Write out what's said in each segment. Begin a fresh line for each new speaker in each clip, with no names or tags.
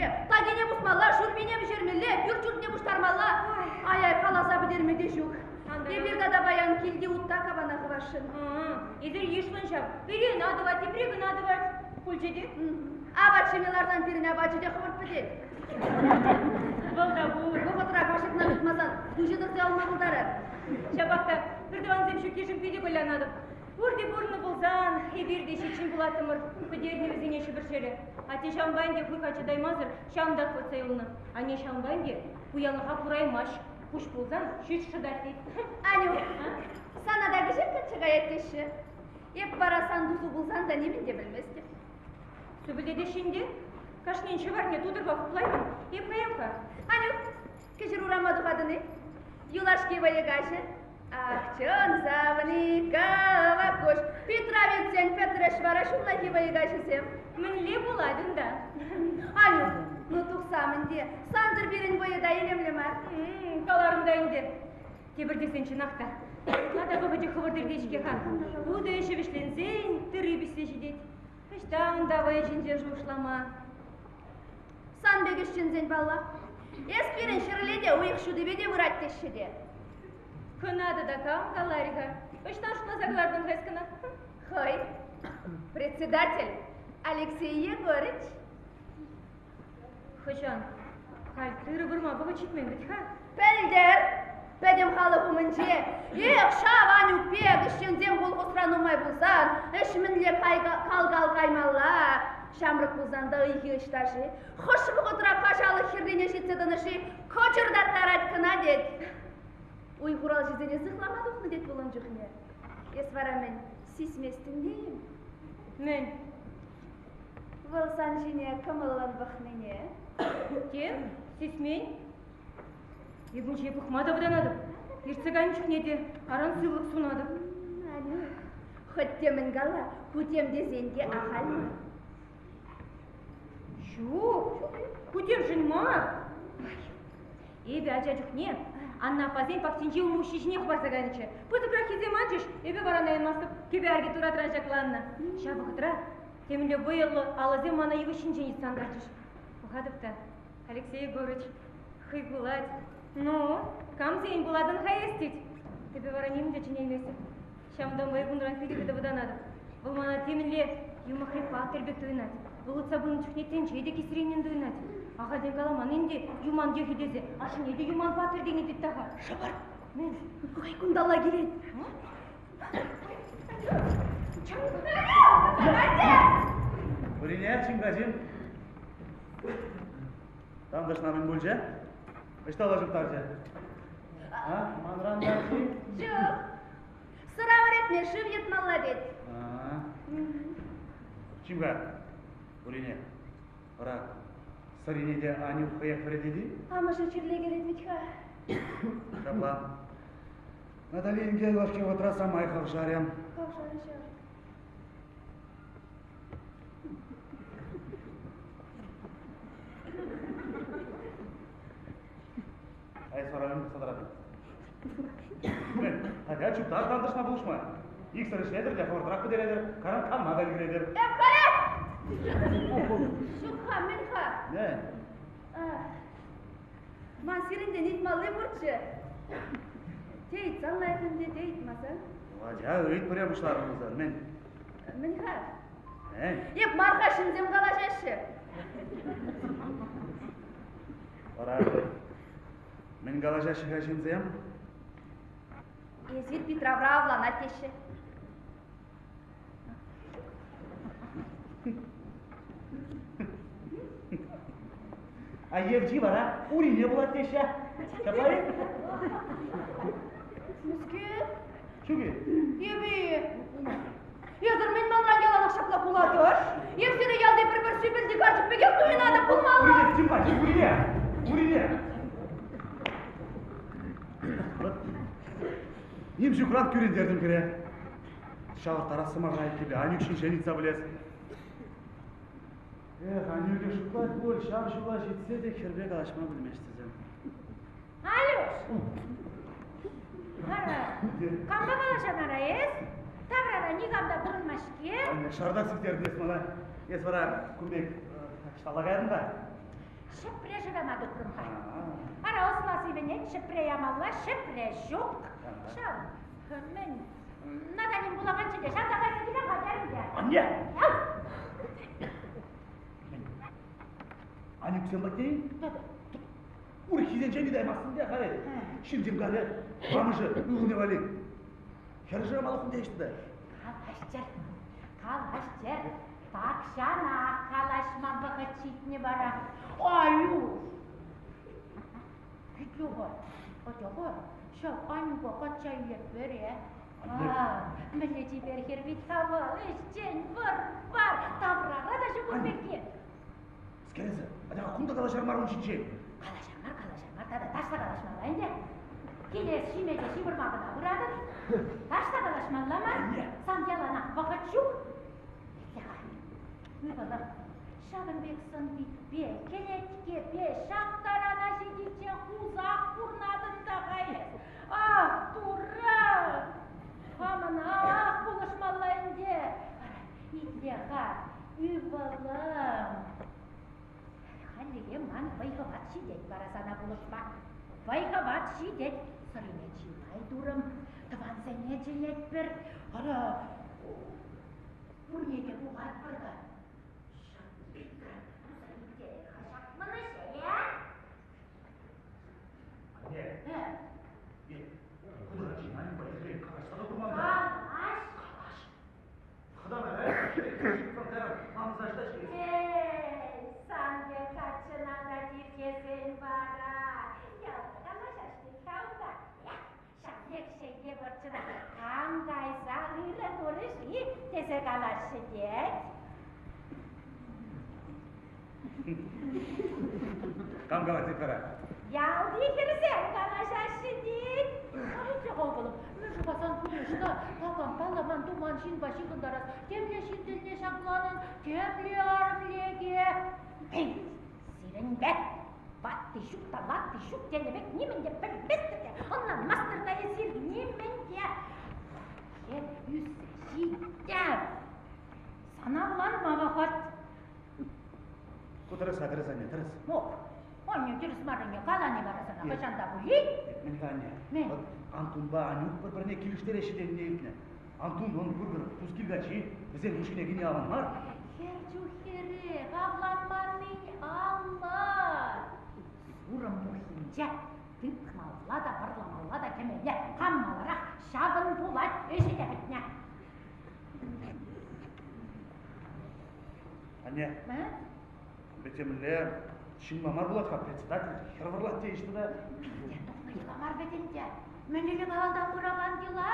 ҫӳремелле, такине пусмалла, шӳрпине пӗҫермелле, пӳрт-ҫуртне пуҫтармалла. Ай-ай, каласа пӗтерме те ҫук. Эпир тата паян килти утта капана хӑвасшӑн.
Эсир йышлӑн ҫав. Пӗри ӑна тӑвать, тепри кӑна тӑвать. Пулчӗ те.
Апат ҫиме ларсан пирӗн апачӗ те хӑвӑрт пӗтет.
Вӑл та пур.
Вӑхӑтра кашӑкна тытмасан выҫӑ тӑрса юлма пултарать.
Ҫапах та пӗртӑвансем ҫуккишӗн питӗ кулянатӑп. Пурте пурӑннӑ пулсан эпир те ҫиччӗн пулаттӑмӑр, пӗтернӗ вӗсене Ҫӗпӗр ҫӗрӗ. Атте ҫавӑнпа ӗнтӗ хуйха чӑтаймасӑр ҫавӑнтах выртса юлнӑ. Анне ҫавӑнпа ӗнтӗ пуянлӑха кураймасть. Пуҫ пулсан ҫӳҫ шӑтать тет.
Анюк, сана та кӗҫех качча каять теҫҫӗ. Эп вара сан тусу пулсан та нимӗн те пӗлместӗп.
Сӳпӗлтетеҫҫӗ ӗнтӗ. Кашнин ҫӑварне тутӑрпа хуплаймӑн. Эп каям-ха.
Анюк, кӗҫӗр урама тухатӑн-и? Юлашки вӑйӑ каҫӗ. Ах, чӑн савни кӑвак куҫ. Петровецсен пӗтрӗҫ вара ҫуллахи вӑйӑ каҫӗсем.
Мӗнле пулать унта?
Анюк, ну тухсам ӗнтӗ. Сансӑр пирӗн вӑйӑ та илемлӗ мар.
Каларӑм та ӗнтӗ. Тепӗр тесен чӑнах та. Ытла та вӑхӑчӗ хӑвӑрт иртет-ҫке-ха. Утӑ ӗҫӗ вӗҫленсен тырри пиҫсе ҫитет. Ӑҫта унта вӑйӑ ҫинчен шухӑшлама?
Сан пек ӗҫченсен паллах. Эс пирӗн ҫӗрле те уйӑх ҫутипе те вырать теҫҫӗ те.
Кӑна тата кам каларӗ-ха? Ӑҫтан шутласа кӑлартӑн-ха эс кӑна?
Хӑй. Председатель Алексей Егорыч.
Хӑҫан? Халь тырӑ вырма вӑхӑт ҫитмен вӗт-ха.
Пӗлтӗр пӗтӗм халӑх умӗнче эх, ҫав Анюк пек ӗҫченсем колхозра нумай пулсан, ӗҫ мӗнле кал-кал каймалла? Ҫамрӑк пулсан та ыйхи ӑҫта-ши? Хӑш вӑхӑтра каҫалӑх хӗррине ҫитсе тӑнӑ-ши? Кӑчӑртаттарать кӑна тет. Уй хуралҫисене сыхлама тухнӑ тет вӑл ун чухне. Эс вара мӗн, сисместӗн те-им?
Мӗн?
Вӑл сан ҫине кӑмӑллӑн пӑхнине.
Тем, сисмен. Эп ун ҫине пӑхма та вӑтанатӑп. Иртсе кайнӑ чухне те аран сывлӑх сунатӑп.
Анюк, хӑть те мӗн кала, ку тем тесен те ахаль мар.
Ҫук, ку темшӗн мар. Эпӗ ача чухне Анна аппасен пахчинчи улмуҫҫи ҫине хӑпарса кайнӑччӗ. Пысӑкраххисем анчӗҫ, эпӗ вара наянмастӑп, кӗпе арки туратран ҫакланнӑ. Ҫав вӑхӑтра темӗнле вӑйлӑ алӑсем мана йывӑҫ ҫинчен йӑтса антарчӗҫ. Пӑхатӑп та, Алексей Егорович хӑй кулать. Ну, камсен пулатӑн-ха эс тет. Эпӗ вара нимӗн те чӗнейместӗп. Ҫавӑнтанпа эп унран питӗ хытӑ вӑтанатӑп. Вӑл мана темӗнле юмахри паттӑр пек туйӑнать. Вӑл утса пынӑ чухне тӗнче те кисреннӗн туйӑнать. Ахальтен каламан ӗнтӗ юман йӑхӗ тесе. Ашшӗне те юман паттӑр тени тет-та-ха.
Шӑпӑр!
Мӗн?
Хӑй кунталла килет.
Вӗренет ҫын Тантӑшна мӗн пулчӗ? Ӑҫталла чуптарчӗ? А, манран тарчи?
Ҫук. Сӑра вӗретме шыв йӑтмалла тет.
Чим-ха, Урине, вара сӑрине те Анюк хӑех вӗретет-и?
Амӑшӗ чирлекелет вӗт-ха.
Ҫапла. Натали инке юлашки вӑхӑтра самай хавшарӗ.
Хавшарӗ ҫав.
Ай, сӑран пӑхса тӑратӑн. Атя чуптар тантӑшна пулӑшма. Иксӗр ӗҫлетӗр те хӑвӑртрах пӗтеретӗр, каран канма та ӗлкӗретӗр.
Эп халех! Ҫук-ха, мӗн-ха?
Мӗн?
Ман сирӗнтен ыйтмалли пурччӗ. Те ыйтсан лайӑх ӗнтӗ, те ыйтмасан.
Атя, ыйт пӗре пуҫларӑм пулсан. Мӗн?
Мӗн-ха?
Мӗн?
Эп мар-ха, ҫынсем калаҫаҫҫӗ.
Вара мӗн калаҫаҫҫӗ-ха ҫынсем?
Эсир Питравра авланать теҫҫӗ.
А евчи вара урине пулать теҫҫӗ. Ҫапла-и?
Мӗскер?
Ҫук-и?
Эпӗ-и? Эсӗр мӗн манран яланах ҫапла кулатӑр? Эп сире ялти пӗр-пӗр сӳпӗлти карчӑк пекех туйӑнатӑп пулмалла.
Урине, чим-ха, урине, урине. Ним ҫукран кӳрентертӗм хӗре. Ҫавӑрттарас сӑмаха айккипе Анюк ҫинчен ыйтса пӗлес. Эх, Анюкӗ шутлать пуль, ҫав ҫула ҫитсе те хӗрпе калаҫма пӗлмест тесе.
Алюш! Ара, кампа калаҫан ара эс? Таврара никам та пурӑнмасть-ҫке.
Шартах сиктернӗ эс мана. Эс вара кун пек ӑҫталла каятӑн та?
шырама тухрӑм-ха. Ара, ӑсла сивӗнет, ҫӗпре ямалла, ҫӗпре ҫук. Ҫав, мӗн, Наталин вулаканччӗ те, ҫав та кайса килем-ха терӗм те.
Анне! Анюксем патне-и? Урӑххисенчен ыйтаймастӑн те халӗ. Ҫынсем калӗ, амӑшӗ ывӑлне валли хӗр шырамалӑх теҫҫӗ те.
Калаҫчӑр, калаҫчӑр. Тахҫанах калаҫма вӑхӑт ҫитнӗ вара. Аю! Итле-ха, атя-ха, ҫав Анюка качча илетпӗр-э? Мӗнле чипер хӗр вӗт-ха вӑл, ӗҫчен, вӑр-вар, таврара та ҫук ун пекки.
Скересӗ, атя-ха кунта калаҫар мар ун ҫинчен.
Калаҫар мар, калаҫар мар, тата таҫта калаҫмалла ӗнтӗ. Килес ҫиме те ҫывӑрма кӑна пыратӑн. Таҫта калаҫмалла мар, сан яланах вӑхӑт ҫук. Итле-ха, ывӑлӑм, ҫакӑн пек сӑн-питпе, кӗлеткепе ҫак тарана ҫитиччен хусах пурнатӑн та-ха эс. Ах, Турра! Хамӑнах пулӑшмалла ӗнтӗ. Ара, итле-ха, ывӑлӑм. Хальлӗхе ман вӑй-хӑват ҫитет вара сана пулӑшма. Вӑй-хӑват ҫитет. Сӑрине чылай турӑм, тӑвансене чӗнетпӗр. Ара, пурне те пухатпӑр та. Ҫак пек туса ирттерер-ха ҫак мӑн ӗҫе, э?
Анне, калаҫса та курман та.
Калаҫ.
Калаҫ. Хӑтана, намӑса ӑҫта
Эй, сан пек каччӑна та тиркесен вара ялта калаҫаҫ тет-ха унта. Ҫак лекҫей вӑрчӑна кам кайса ырӑ турӗ-ши тесе калаҫҫӗ тет.
Кам калать тет вара?
Ялти хӗрсем калаҫаҫҫӗ тет. Калаҫҫӗ-ха ывӑлӑм, мӗншӗн-ха сан пурнӑҫна такам палламан туман ҫынпа ҫыхӑнтарас, темле ҫын тӗлне ҫакланӑн, темле арӑм леке. Эй, сирӗнпе ватти ҫук та ватти ҫук тенӗ пек нимӗн те пӗлместӗр те, ӑнланмастӑр та эсир нимӗн те. Хӗр ӳссе ҫитӗ. Сана авланма вӑхӑт.
Ку тӗрӗс-ха, тӗрӗс, анне, тӗрӗс.
Ну, анне тӗрӗс маррине калани вара сана хӑҫан та пулин?
Мӗн-ха, анне?
Мӗн?
Вӑт Антунпа Анюк пӗр-пӗрне килӗштереҫҫӗ тенине илтнӗ. Антун он пурпӗр пускил каччи, вӗсен хушшине кӗни аван мар.
Хӗр чух хӗрех авланманнин алла. Сурӑм мухинче тытмалла та вӑрламалла та кӗмелле. Кам маларах, ҫавӑн пулать ӗҫӗ те пӗтнӗ.
Анне, темле ҫынла мар пулать-ха, председатель хӗр вӑрлать тейӗҫ тата.
Пиртен тухнӑ йӑла мар вӗт ӗнтӗ. Мӗн ӗлӗк авалтан пыракан йӑла?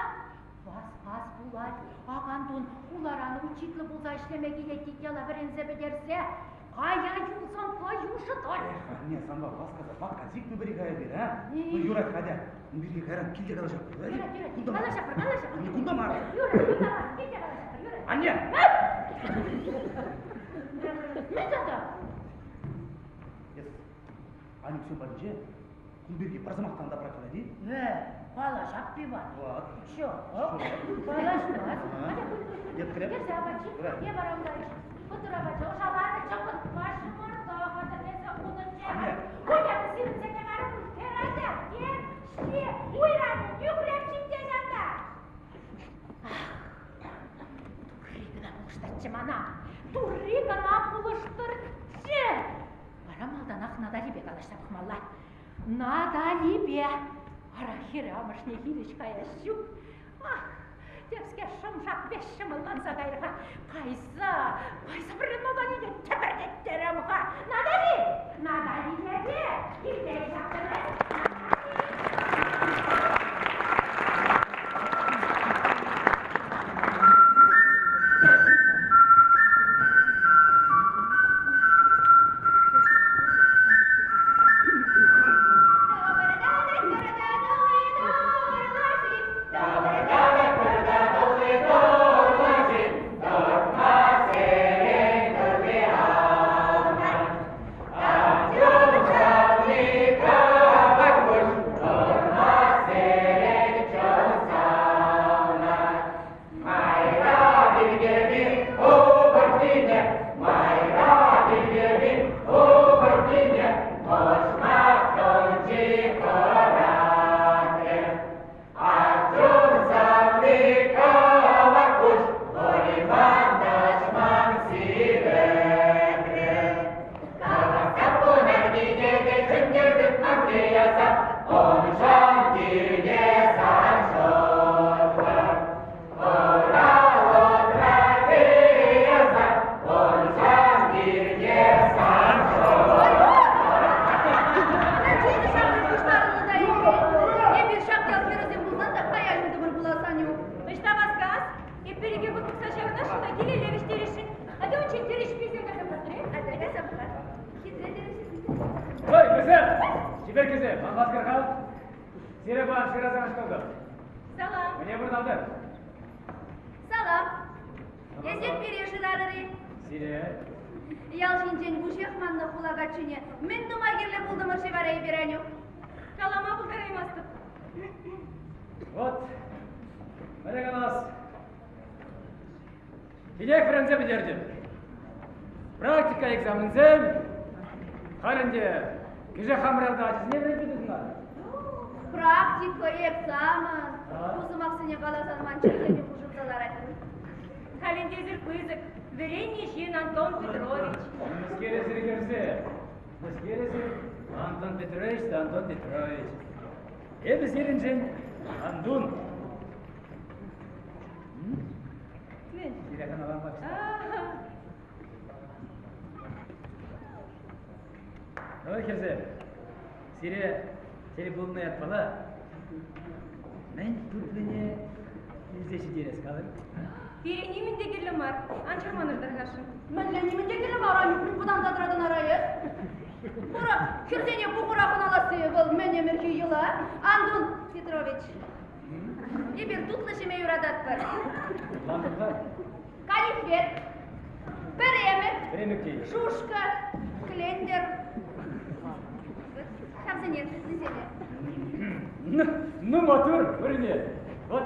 Вас-вас пулать. Акантун хуларан учитлӑ пулса ӗҫлеме килет тет яла вӗренсе пӗтерсе. Кая юлсан каю шӑтать.
Эх, анне, санпа васкаса вакка сикнӗ пӗри-ха эпир, а? Ну, юрать, атя. Ун пирки кайран килте калаҫатпӑр, юрать?
Юрать, юрать.
Кунта мар.
Калаҫатпӑр, калаҫатпӑр.
Анне, кунта мар.
Юрать, кунта мар. Килте калаҫатпӑр, юрать.
Анне!
Мӗн тата?
Эс Анюксем патӗнче кун пирки пӗр сӑмахтан та прокурать-и?
Э, калаҫап пива.
Вот.
Чё? Калаҫмасть. Атя, пуль, пуль.
Нет, креп.
Кӗрсе апат ҫи. Е вара унта Хытӑр апачӗ ӑшаланӑ чӑкӑтпа ҫӑмарта хатӗрлесе хунӑччӗ.
Анне!
Уя сирӗнсене вара хӗр ача, тем, ҫи, уйран нӳхреп ҫинче ҫанта. Турри кӑна пулӑштӑрччӗ мана. Турри кӑна пулӑштӑрччӗ. Вара малтанах Наталипе калаҫса пӑхмалла. Наталипе! Ара, хӗрӗ амӑшне хирӗҫ каяс ҫук. Ах, темскер шӑм-шак пек ҫӑмӑлланса кайрӗ-ха. Кайса, кайса пӗрре Наталине тӗпӗртеттерем-ха. Натали! Натали тете! Килте ҫак
Хӗрсем! Чиперккесем, ан васкӑр-ха. Сире паян шыраса кӑшкӑртӑм.
Салам.
Мӗне выртатӑр?
Салам. Эсир пире шырарӑр-и?
Сире.
Ял ҫинчен вуҫех маннӑ хула каччине мӗн тума кирлӗ пултӑмӑр-ши вара эпир, Анюк?
Калама пултараймастӑп.
Вот, мӗне калас. Тинех вӗренсе пӗтертӗм. Практика экзаменсем. Халь ӗнтӗ кӗҫех хамӑр ялта ачасене вӗрентме тытӑнатӑп.
Практика, экзамен. Ку сӑмахсене каласан ман чӗлхе те хушӑнса ларать.
Халь ӗнтӗ эсир пысӑк, вӗреннӗ ҫын Антон Петрович.
Мӗскер эсир хӗрсе? Мӗскер эсир? Антон Петрович та Антон Петрович. Эпӗ сирӗншӗн Антун.
Мӗн?
Сире хӑналанма Ну, хӗрсем, сире тӗл пулнӑ ятпала мӗн тутлине илсе ҫитерес калӑр.
Пире нимӗн те кирлӗ мар. Ан чӑрманӑр тархасшӑн.
Мӗнле нимӗн те кирлӗ мар, Анюк, мӗн вӑтанса тӑратӑн ара эс? Хура, хӗрсене пухура хӑналасси вӑл мӗн ӗмӗрхи йӑла. Антун Петрович, эпир тутлӑ ҫиме юрататпӑр.
Лантӑха.
Канихвет, пӗремӗк,
Пӗремӗк тейӗ.
шушка, клендер. Ҫавсене, тутлисене.
Ну, ну матур, вырӑнне. Вот,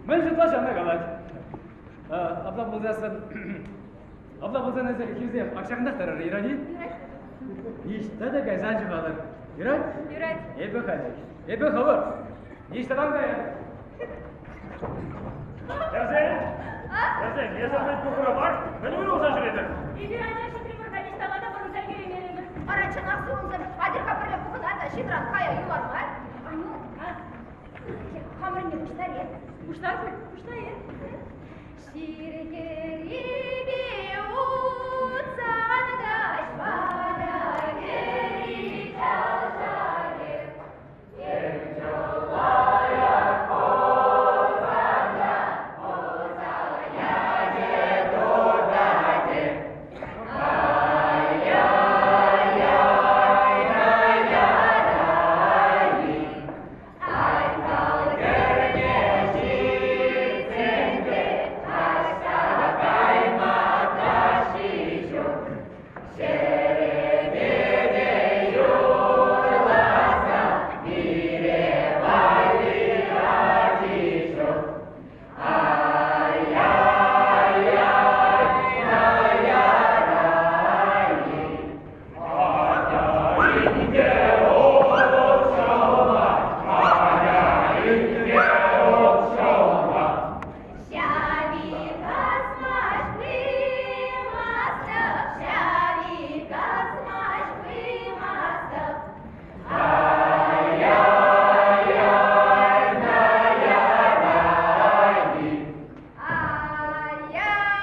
мӗн шутлаҫ ана калать. Апла пулсассӑн, апла пулсан эсир хирсем ак ҫакӑнтах тӑрӑр, юрать-и? Ниҫта та кайса ҫухалӑр. Юрать?
Юрать.
Эпӗ халех. Эпӗ хӑвӑр. Ниҫтан каяр.
Хӗрсем! Хӗрсем, эсӗ мӗн пухура мар, мӗн уйрӑлса ҫӳретӗр?
Эпир ача ҫитрӗмӗр-ха, ниҫталла та пӑрӑнса ҫӳремерӗмӗр.
Ара, чӑнах сывӑнсӑр, атьӑр-ха пӗрле пухӑнар та ҫынран кая юлар мар. Анюк,
а?
Хамӑрне пуҫтар-и?
Пуҫтар пуль, пуҫта-и?
Ҫирхерипе утсан каҫпа та кӗрет чалшарӗ.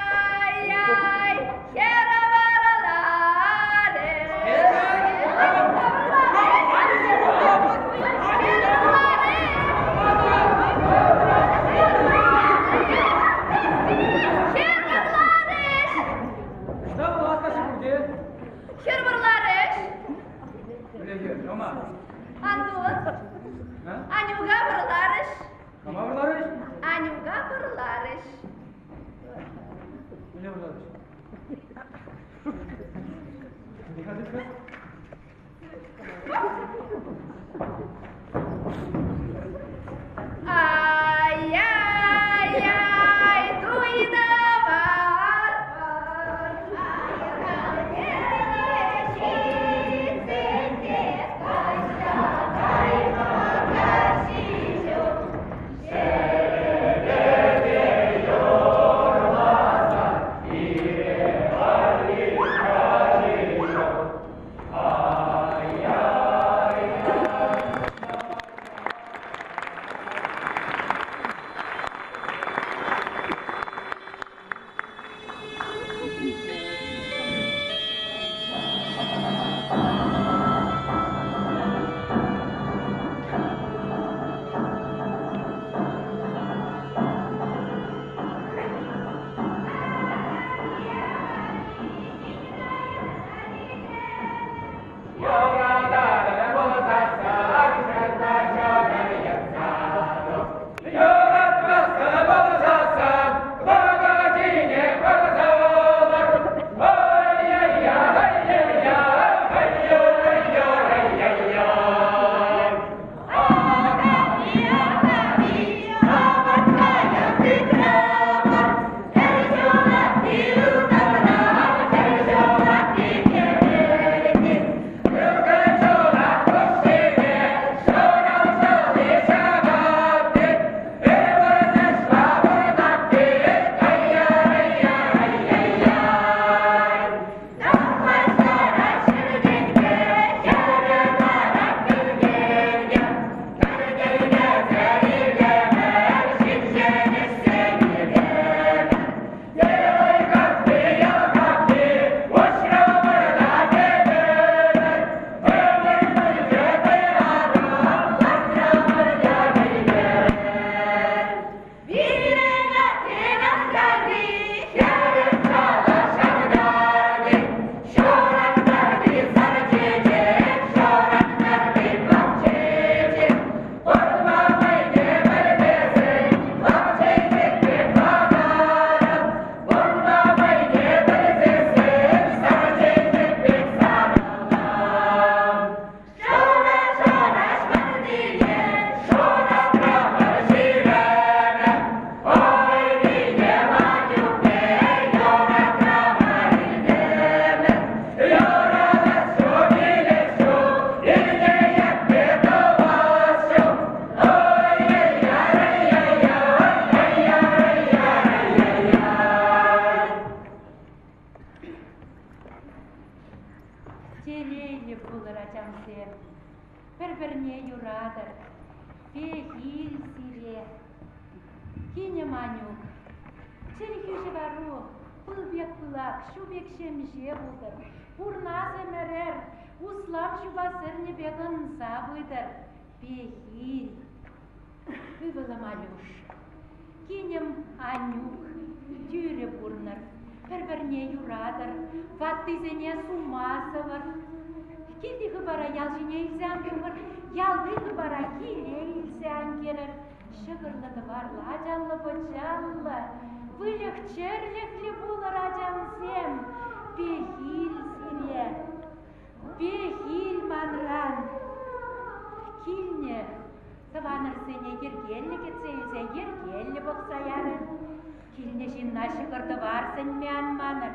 Ай-яй-яй, хӗрӗ вараларӗ. Хӗр вӑрларӗҫ!
Ӑҫта вӑл аслашшӗ пурте?
Хӗр вӑрларӗҫ!
Мӗнле Рома?
Антун,
А?
Анюка вӑрларӗҫ.
Кама вӑрларӗҫ?
Анюка вӑрларӗҫ.
Мӗнле вӑрларӗҫ? Тихо, тихо.
Ай-яй-яй, туйдавар.
Пӗр-пӗрне юратӑр, пехил сире. Кинӗм Анюк, чӗлхӳ-ҫӑвару пыл пек пылак, ҫу пек ҫемҫе пултӑр. Пурнас ӗмӗрӗр услам ҫупа сӗрнӗ пек ӑнса пытӑр. Пехил. Ывӑлӑм Алюш, кинӗм Анюк, тӳрӗ пурӑнӑр, пӗр-пӗрне юратӑр, ваттисене сума сӑвӑр. Килти хыпара ял ҫине илсе ан тухӑр, ялти хыпара киле илсе ан кӗрӗр. Ҫӑкӑрлӑ-тӑварлӑ, ачаллӑ-пӑчаллӑ, выльӑх-чӗрлӗхлӗ пулӑр, ачамсем, пехил сире. Пехил манран. Килнӗ тӑванӑрсене йӗркеллӗ кӗтсе илсе йӗркеллӗ пӑхса ярӑр. Килнӗ ҫынна ҫӑкӑр-тӑвар сӗнме ан манӑр.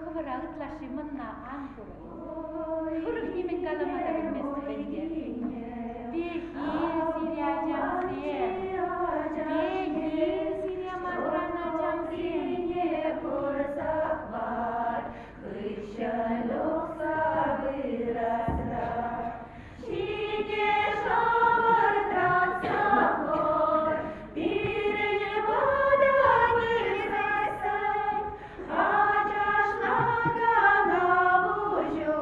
Хӑвӑра ытлашши мӑнна ан хурӑр. Урӑх нимӗн калама та пӗлместӗп ӗнтӗ. Пехил сире, ачамсем! Пехил сире манран, ачамсем!
Хыҫҫӑн тухса пырасра ҫине шӑпӑртатса хӑр пирӗн пата пырсассӑн ачашлакана пуҫу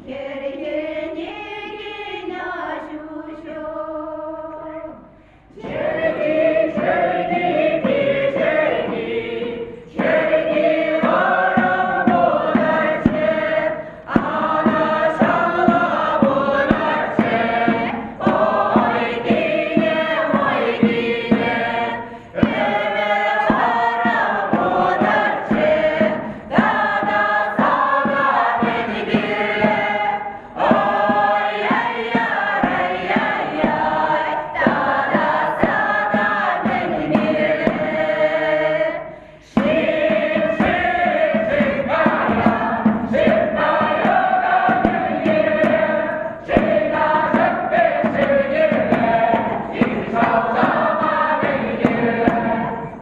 хӗрхенекен аҫу ҫук. Чӗрки, чӗрки, пиҫени, чӗрки вӑрӑм пулатчӗ, анӑҫалла пулатчӗ. Ой, кинем, ой, кинем, ӗмӗр вӑрӑм пулатчӗ, тата сана мӗн кирлӗ? Ой-яй-яй-яй-яй, тата сана мӗн кирлӗ? Шип, шип, шикая, шикая та мӗн кирлӗ? Шика шӗппе шикирлӗ, ик шалчама мӗн кирлӗ?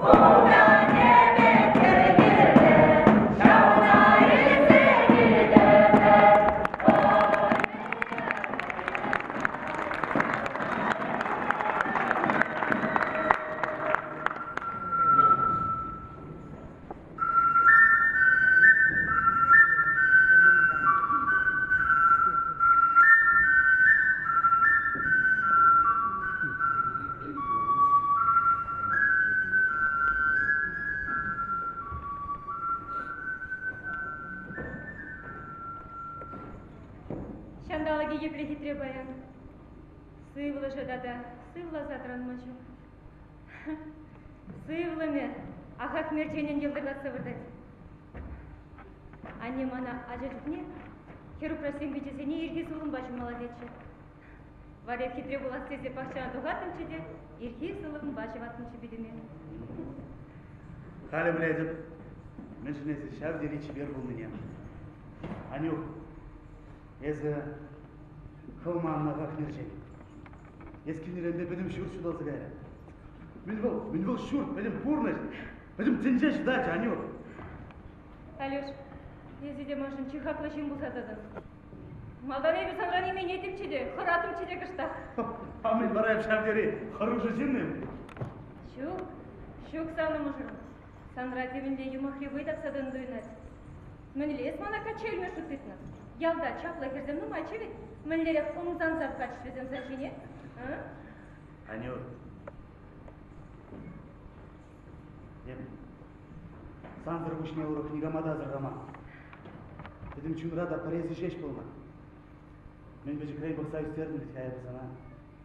Пукане пек хӗр кирлӗ, ҫавна илсе килтӗмӗр.
Ҫанталӑкӗ епле хитре паян. Сывлӑшӗ тата сывласа тӑранма ҫук. Сывлӑмӗ ахах мерченӗн йӑлтӑртатса выртать. Анне мана ача чухне хӗр-упраҫсен пичӗсене ирхи сулӑмпа ҫумалла тетчӗ. Варя хитре пулас тесе пахчана тухаттӑмччӗ те ирхи сулӑмпа ҫӑваттӑмччӗ питӗме.
Халӗ пӗлетӗп, мӗншӗн эсӗ ҫав тери чипер пулнине. Анюк, эсӗ хӑв манна хакнерчен. Эс килнӗренпе пӗтӗм ҫурт ҫуталса кайрӗ. Мӗн вӑл, мӗн вӑл ҫурт, пӗтӗм пурнӑҫ, пӗтӗм тӗнче ҫуталчӗ, Анюк.
Алеш, эсӗ те маншӑн чи хаклӑ ҫын пулса тӑтӑн. Малтан эпӗ санран именеттӗмччӗ те, хӑраттӑмччӗ те кӑштах.
А мӗн вара эп ҫав тери хӑрушӑ ҫын-им?
Ҫук, ҫук, савнӑ мӑшӑрӑм. Санра темӗнле юмахри вӑй тапса тӑнӑ туйӑнать. Мӗнле эс мана качча илме шут тытнӑ? Ялта чаплӑ хӗрсем нумайччӗ вӗт. Мӗнлерех ӑмсанса пӑхатчӗҫ вӗсем сан ҫине? А?
Анют, эп сансӑр пуҫне урӑх никама та асӑрхаман. Пӗтӗм чунра та пӗр эсӗ ҫеҫ пулнӑ. Мӗн пӗчӗкрен пӑхса ӳстернӗ вӗт-ха эпӗ сана,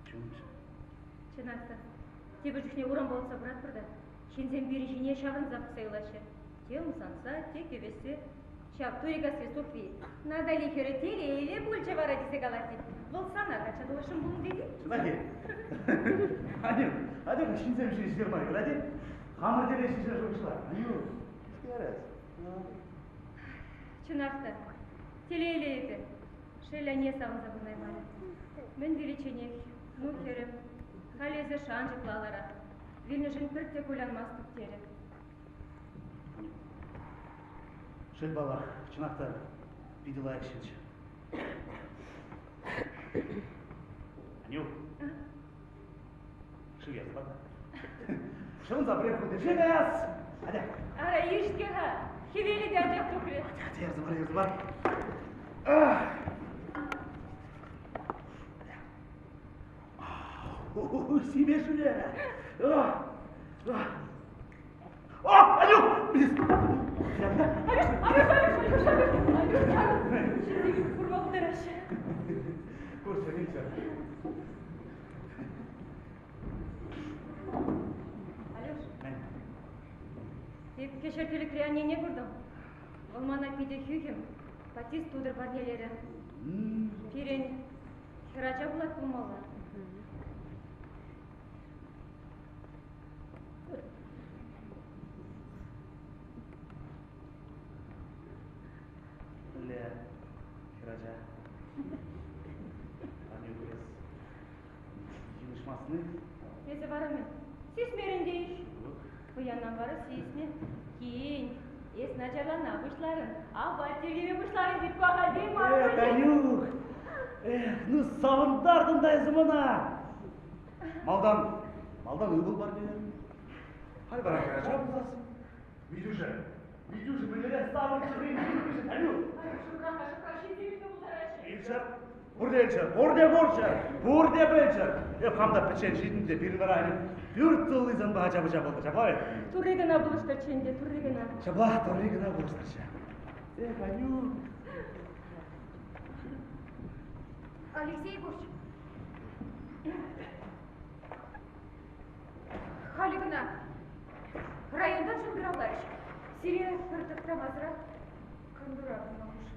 чунӑмҫӑм.
Чӑнах та, тепӗр чухне урампа утса пыратпӑр та ҫынсем пирӗн ҫине ҫаврӑнса пӑхса юлаҫҫӗ. Те ӑмсанса, те кӗвӗҫсе. Ҫав Турикасси Софи Натали хӗрӗ телейлӗ пулчӗ вара тесе калать тет. Вӑл сана качча тухасшӑн пулнӑ тет-и?
Чӑнах-и? Анюк, атя ҫынсем ҫине ҫитер мар, юрать-и? Хамӑр телей ҫинчен шухӑшла. Анюк, ярас.
Чӑнах та, телейлӗ эпӗ. Шел, анне савӑнса пурӑнаймарӗ. Мӗн виличченех, ну, хӗрӗм, халь эсӗ шанчӑклӑ алӑра. Вилнӗшӗн пӗртте кулянмастӑп терӗ.
Шел паллах, чӑнах та питӗ лайӑх ҫынччӗ. Ҫӑвӑнса пӗрех хутӗнче каяс. Атя.
Ара, ир-ҫке-ха. Хӗвелӗ те анчах тухрӗ.
Атя, ярса пар, ярса пар. Симе шӳле. О, Алюк!
Алюш, Алюш, Алюш, Алюш, Алюш, Алюш. Ҫынсем курма пултараҫҫӗ.
Курчӗ, килчӗ.
Алюш. Эп кӗҫӗр тӗлӗкре аннене куртӑм. Вӑл мана питӗ хӳхӗм батист тутӑр парнелерӗ. Пирӗн хӗрача пулать пулмалла.
Мӗнле хӗрача? Аннӳ эс йынӑшмастни?
Эсӗ вара мӗн, сисмерӗн те-иҫ? Пӑянам вара сиснӗ. Кин, эс начарлана пуҫларӑн, апат тиркеме пуҫларӑн тет пахальтен мар.
Эх, Танюк! Эх, ну савӑнтартӑн та эсӗ мана! Малтан, малтан ывӑл парнелерӗн. Халь вара хӗрача пулсассӑн. Митюша, Митюша, мӗнлерех савӑнчӗ Танюк!
Шукраха, шукра ҫынсем илме пултараҫҫӗ.
Илчӗр, пурте илчӗр, пурте курччӑр, пурте пӗлчӗр. Эп хам та пӗччен ҫитӗн те пирӗн вара пӳрт тулли санпа ача-пӑча пултӑр, ҫапла-и?
Турри кӑна пулӑштӑрччӗ ӗнтӗ, турри кӑна.
Ҫапла, турри кӑна пулӑштӑрччӗ. Эх, Анюк.
Алексей Егорович, Халӗ кӑна
районтан шӑнкӑравларӗҫ. Сире пӗр тӑхтамасӑрах кантура пыма хушрӗҫ.